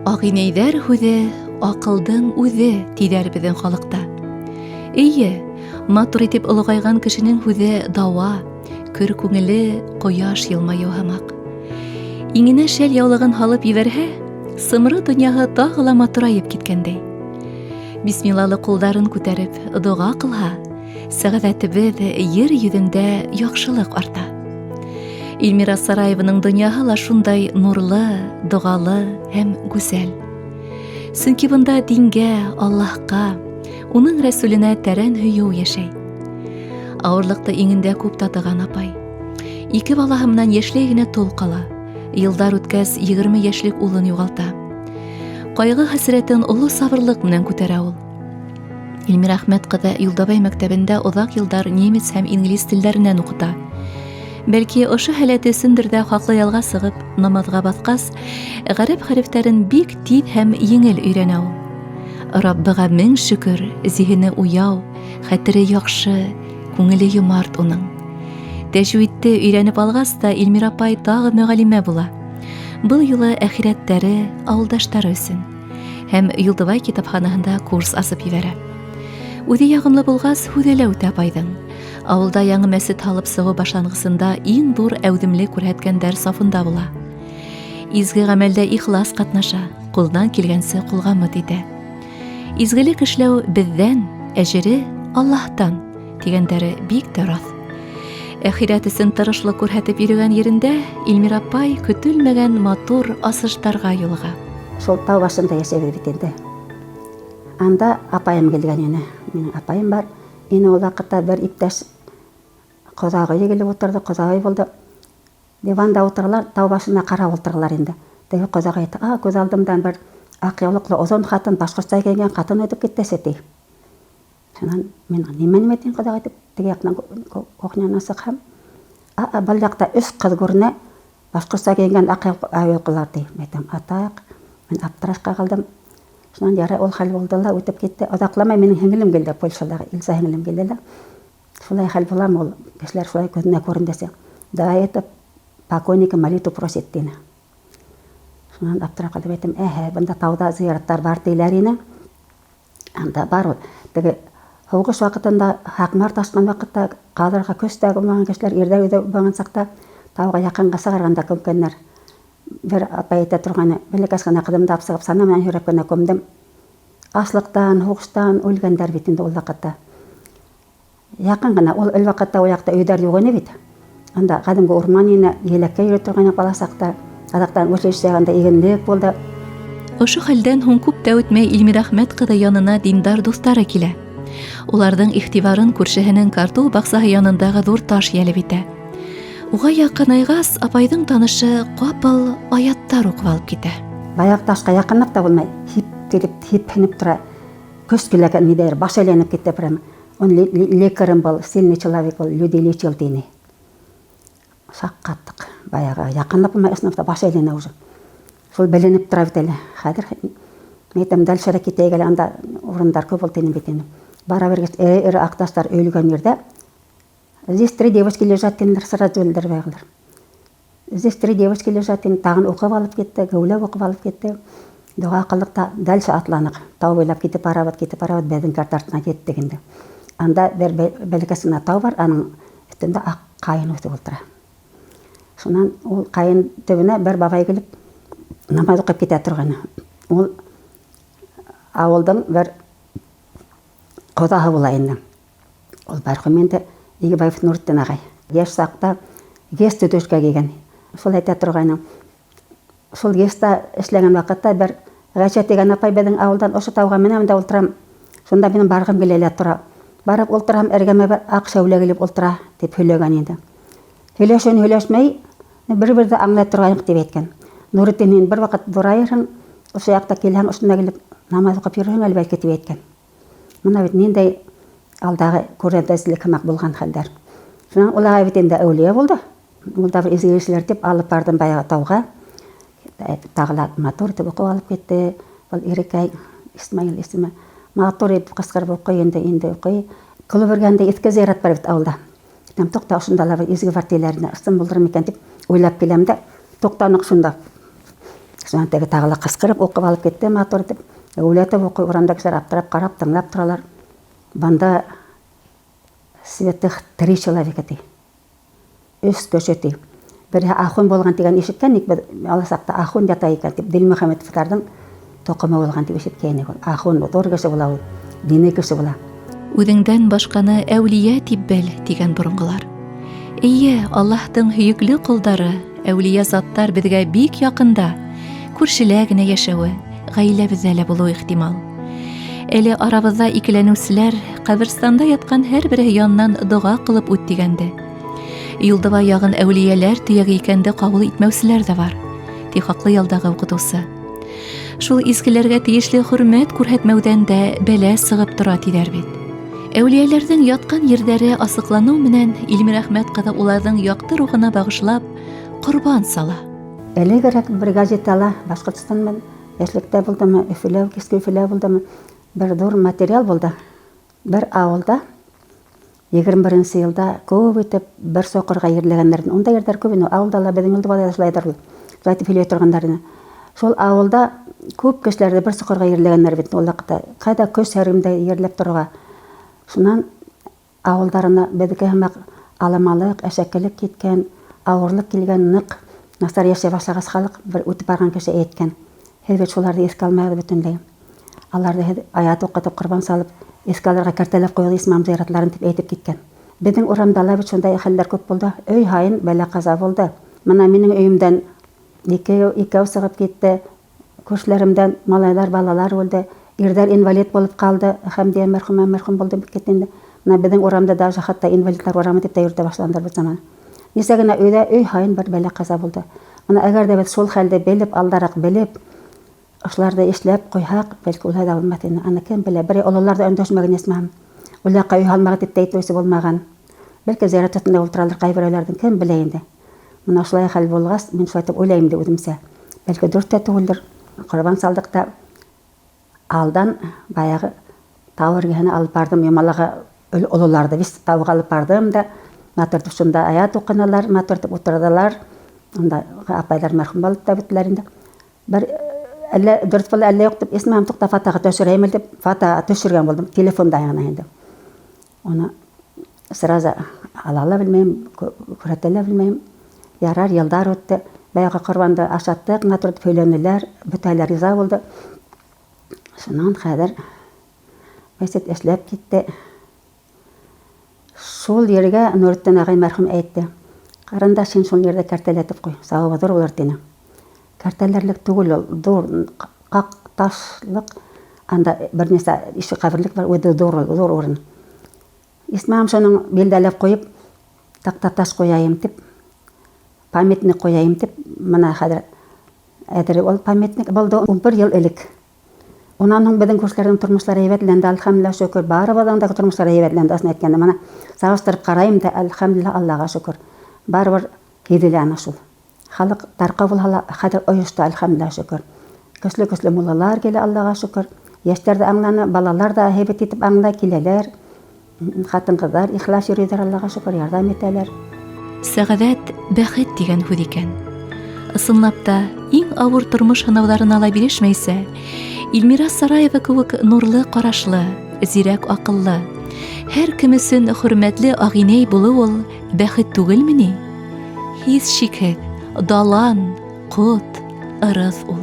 Ағинәйҙәр һүҙе аҡылдың үҙе, тиҙәр беҙҙең халыҡта. Эйе, матур итеп олоғайған кешенең һүҙе дауа, көр күңеле ҡояш йылмайыу һымаҡ. Иңенә шәл яулығын һалып ебәрһә, сымры донъяһы тағы ла матурайып киткәндәй. Бисмиллалы ҡулдарын күтәреп доға ҡылһа, сәғәҙәтебеҙ ер йөҙөндә яҡшылыҡ арта. Илмира Сараеваның донъяһы ла шундай нурлы, доғалы һәм гүзәл. Сөнки бында дингә, Аллаһҡа, уның рәсүленә тәрән һөйөү йәшәй. Ауырлыҡты иңендә күп татыған апай. Ике балаһы менән йәшләй генә тол ҡала. Йылдар үткәс, 20 йәшлек улын юғалта. Ҡайғы хәсрәтен оло сабырлыҡ менән күтәрә ул. Илмира Әхмәт ҡыҙы Юлдабай мәктәбендә оҙаҡ йылдар немец һәм инглиз телдәренән уҡыта. Бәлки, ошо һәләте өсөндөр ҙә хаҡлы ялға сығып, намаҙға баҫҡас, ғәрәп хәрефтәрен бик тиҙ һәм еңел өйрәнә ул. Раббыға мең шөкөр, зиһене уяу, хәтере яҡшы, күңеле йомарт уның. Тәжвидте өйрәнеп алғас та Илмира апай тағы мөғәллимә була. Был юлы әхирәттәре, ауылдаштары өсөн. Һәм Юлдыбай китапханаһында курс асып ебәрә. Үҙе яғымлы булғас, һүҙе лә үтә апайҙың. Ауылда яңы мәсет һалып сығыу башланғысында иң ҙур әүҙемлек күрһәткәндәр сафында була. Изге ғәмәлдә ихлас ҡатнаша, ҡулдан килгәнсе ҡулғамыт итә. Изгелек эшләү беҙҙән, әжере Аллаһтан, тигәндәре бик тә раҫ. Әхирәт өсөн тырышлыҡ күрһәтеп йөрөгән ерендә Илмира апай көтөлмәгән матур асыштарға юлыға. Шул тау башында йәшәйбеҙ бит инде. Анда апайым килгән ине. Минең апайым бар. Ине ул ваҡытта бер иптәш ҡоҙағыйы килеп ултырҙы, ҡоҙағый булды. Диванда ултыралар, тау башына ҡарап ултыралар инде. Теге ҡоҙағый әйтә, а, күҙ алдымдан бер аҡ яулыҡлы оҙон ҡатын, башҡортса кейенгән ҡатын үтеп китте, ти. Шунан мин нимә нимә тиң ҡоҙағый тип, теге яҡтан кухнянан сыҡһам, а, был яҡта өс ҡыҙ күренә, башҡортса кейенгән аҡ яулыҡлылар, ти. Мин әйтәм, атаҡ, мин аптырашҡа ҡалдым. Шунан ярай ул хәл булды ла үтеп китте. Оҙаҡламай минең һеңлем килде, Польшалағы Илза һеңлем килде лә. Шулай хәл буламы ул, кешеләр шулай күҙенә күренде. Да, это покойника молитву просит, тине. Шунан аптырап ҡалдым, әйтәм, әһә, бында тауҙа зыяраттар бар тиләр ине. Анда бар ул. Теге һуғыш ваҡытында, һаҡмар ташҡан ваҡытта ҡалырға көс тә булмаған кешеләр ерҙә өйҙә булмаған саҡта тауға яҡынға сығарғанда күмкәндәр. Бер апай әйтә торғайны, бәләкәс кенә ҡыҙымды алып сығып сана менән һөйрәп кенә күмдем. Аслыҡтан, һуғыштан үлгәндәр бит инде ул ваҡытта. Яҡын ғына, ул эл ваҡытта ул яҡта өйҙәр юҡ ине бит. Анда ҡәҙимге урман ине, еләккә йөрөй торғайныҡ бала саҡта. Аҙаҡтан училище яғында игенлек булды. Ошо хәлдән һуң күп тә үтмәй Илмира Әхмәт ҡыҙы янына диндар дуҫтары килә. Уларҙың иғтибарын күршеһенең картуф баҡсаһы янындағы ҙур таш йәлеп итә. Уға яҡынайғас, апайҙың танышы ҡапыл аяттар уҡып алып китә. Баяғы ташҡа яҡынлыҡ та булмай, һип һипһенеп тора. Көс килә ниҙәр, баш әйләнеп китте прямо. Он лекарем был, сильный человек был, людей лечил тине. Шаҡ ҡаттыҡ. Баяғы яҡынлыҡ булмай, ысынлап та баш әйләнә уже. Шул беленеп тора бит әле. Хәҙер мин әйтәм, дальше китәйек әле, анда урындар күп ул тинем бит инде. Бара биргәс, эре-эре аҡ таштар өйөлгән ерҙә здесь три девочки лежат тинеләр, сразу белделәр баяғылар. Здесь три девочки лежат тине, тағын уҡып алып китте, геүләп уҡып алып китте. Доға ҡылдыҡ та дальше атланыҡ. Тау буйлап китеп барабыҙ, китеп барабыҙ, беҙҙең карта артына еттек инде. Анда бер бәләкәс кенә тау бар, аның өҫтөндә аҡ ҡайын үҫеп ултыра. Шунан ул ҡайын төбөнә бер бабай килеп намаҙ уҡып китә торғайны. Ул ауылдың бер ҡоҙаһы була инде. Ул мәрхүм инде Игебаев Нуртдин ағай. Йәш саҡта ГЭС төҙөүскә килгән. Шул әйтә торғайны. Шул ГЭСта эшләгән ваҡытта бер Ғәйшә тигән апай беҙҙең ауылдан ошо тауға менәм дә ултырам. Шунда минең барғым килә лә тора. Барып ултырам, эргәмә бер аҡ шәүлә килеп ултыра, тип һөйләгән инде. Һөйләшен һөйләшмәй, бер-берҙе аңлай торғайныҡ тип әйткән. Нуретдин, һин бер ваҡыт ҙурайырһың, ошо яҡта килһәң, ошонда килеп намаҙ уҡып йөрөрһөң әле бәлки, тип әйткән. Бына бит ниндәй алдағы күрәҙәселек һымаҡ булған хәлдәр. Шунан ул ағай бит инде әүлиә булды. Ул да бер изге кешеләр тип алып барҙым баяғы тауға. Тағы ла матур итеп уҡып алып китте. Был Ирекәй Исмаил исеме. Матур итеп ҡысҡырып уҡый инде, инде уҡый. Клуб эргәһендә иҫке зыярат бар бит ауылда. Әйтәм, туҡта, ошонда ла бер изге бар тиҙәр, ысын булдырыр микән тип уйлап киләм дә, туҡтаныҡ шунда. Шунан теге тағы ла ҡысҡырып уҡып алып китте матур итеп. Геүләтеп уҡый, урамда кешеләр аптырап ҡарап, тыңлап торалар. Бында святых три человека ти. Өс кеше ти. Береһе ахун булған тигән ишеткән ик беҙ аласаҡта ахун ята икән тип Дилмөхәмәтовтарҙың тоҡомо булған тип ишеткәйнек ул. Ахун ҙур кеше була ул, дини кеше була. Үҙеңдән башҡаны әүлиә тип бел, тигән боронғолар. Эйе, Аллаһтың һөйөклө ҡолдары, әүлиә заттар беҙгә бик яҡында, күршелә генә йәшәүе, ғаиләбеҙҙә лә булыуы ихтимал. Әле арабыҙҙа икеләнеүселәр ҡәберстанда ятҡан һәр береһе янынан доға ҡылып үт тигәнде. Юлдыбай яғын әүлиәләр төйәге икәнде ҡабул итмәүселәр ҙә бар, ти хаҡлы ялдағы уҡытыусы. Шул изгеләргә тейешле хөрмәт күрһәтмәүҙән дә бәлә сығып тора тиҙәр бит. Әүлиәләрҙең ятҡан ерҙәре асыҡланыу менән Илмир Әхмәт ҡыҙы уларҙың яҡты рухына бағышлап ҡорбан сала. Элегерәк бер газетала Башҡортостан менән Йәшлектә булдымы, Өфөлә, киске Өфөлә булдымы, бер ҙур материал булды. Бер ауылда 21-нсе йылда күп итеп бер соҡорға ерләгәндәр. Унда ерҙәр күп ине. Ауылда ла беҙҙең Юлдыбайҙа ла шулайҙыр ул. Шулай итеп һөйләй торғандар ине. Шул ауылда күп кешеләрҙе бер соҡорға ерләгәндәр бит ул ваҡытта. Ҡайҙа көс һәр кемдә ерләп торорға. Шунан ауылдарына беҙҙеке һымаҡ аламалыҡ, әшәкелек киткән, ауырлыҡ килгән, ныҡ насар йәшәй башлағас халыҡ бер үтеп барған кеше әйткән: "Һеҙ бит шуларҙы иҫкә алмайғыҙ бөтөнләй. Аларҙы һеҙ аят уҡытып, ҡорбан салып, иҫкә алырға кәртәләп ҡуйығыҙ исмам зыяратларын" тип әйтеп киткән. Беҙҙең урамда ла бит шундай хәлдәр күп булды. Өй һайын бәлә-ҡаза булды. Мына минең өйөмдән икәү сығып китте. Күршеләремдән малайҙар, балалар үлде. Ирҙәр инвалид булып ҡалды. Хәмдиә мәрхүмә мәрхүм булды бит китте инде. Мына беҙҙең урамда даже хатта инвалидлар урамы тип тә йөрөтә башланылар бер заман. Нисә генә өйҙә өй һайын бер бәлә-ҡаза булды. Мына әгәр ҙә беҙ шул хәлде белеп, алдараҡ белеп, ошоларҙы эшләп ҡуйһаҡ, бәлки улай ҙа булмаҫ ине. Аны кем белә? Берәй ололар ҙа өндәшмәгән исмаһам. Ул яҡҡа өй һалмағыҙ тип тә әйтеүсе булмаған. Бәлки зыярат өҫтөндә ултыралыр ҡайһы берәүләрҙең, кем белә инде. Мына шулай хәл булғас, мин шулай итеп уйлайым инде үҙемсә. Бәлки дөрөҫ тә түгелдер. Ҡорбан салдыҡ та алдан баяғы тау эргәһенә алып барҙым, Йомалаға ололарҙы бис тауға алып барҙым да, матур итеп шунда аят уҡынылар, матур итеп ултырҙылар. Унда апайҙар мәрхүм булып та бөттөләр инде. Бер әллә дөрөҫ була, әллә юҡ тип, исмаһам туҡта фотоға төшөрәйем әле тип, фото төшөргән булдым, телефонда ғына инде. Уны сразу ала ла белмәйем, күрһәтә лә белмәйем. Ярар, йылдар үтте. Баяғы ҡорбанды ашаттыҡ, матур итеп һөйләнеләр, бөтәһе риза булды. Шунан хәҙер мәсет эшләп китте. Шул ергә Нуретдин ағай мәрхүм әйтте: "Ҡарындаш, һин шул ерҙә кәртәләтеп ҡуй, сауабы ҙур булыр" тине. Кәртәләрлек түгел ул, ҙур ҡаҡ ташлыҡ, анда бер нисә ише ҡәберлек бар, үҙе ҙур ул, ҙур урын. Исмаһам шуның билдәләп ҡуйып, таҡта таш ҡуяйым тип, памятник ҡуяйым тип, мына хәҙер әҙер ул памятник булды 11 йыл элек. Унан һуң беҙҙең күршеләрҙең тормоштары һәйбәтләнде, әлхәмдүлилләһ, шөкөр, барыбыҙҙың да тормоштары һәйбәтләнде, асын әйткәндә, мына сағыштырып ҡарайым да, әлхәмдүлилләһ, Аллаға шөкөр. Барыбер һиҙелә ана шул. Халыҡ тарҡау булһа ла, хәҙер ойошто, әлхәмдүлилләһ, шөкөр. Көслө-көслө муллалар килә, Аллаға шөкөр. Йәштәр ҙә аңланы, балалар ҙа һәйбәт итеп аңлай киләләр. Ҡатын-ҡыҙҙар ихлас йөрөйҙәр, Аллаға шөкөр, ярҙам итәләр. Сәғәҙәт бәхет тигән һүҙ икән. Ысынлап та, иң ауыр тормош һынауҙарына ла бирешмәйсә, Илмира Сараева кеүек нурлы ҡарашлы, зирәк аҡыллы, һәр кем өсөн хөрмәтле ағинәй булыу ул бәхет түгелме ни? Һис шикһеҙ, далан, ҡот, ырыҫ ул.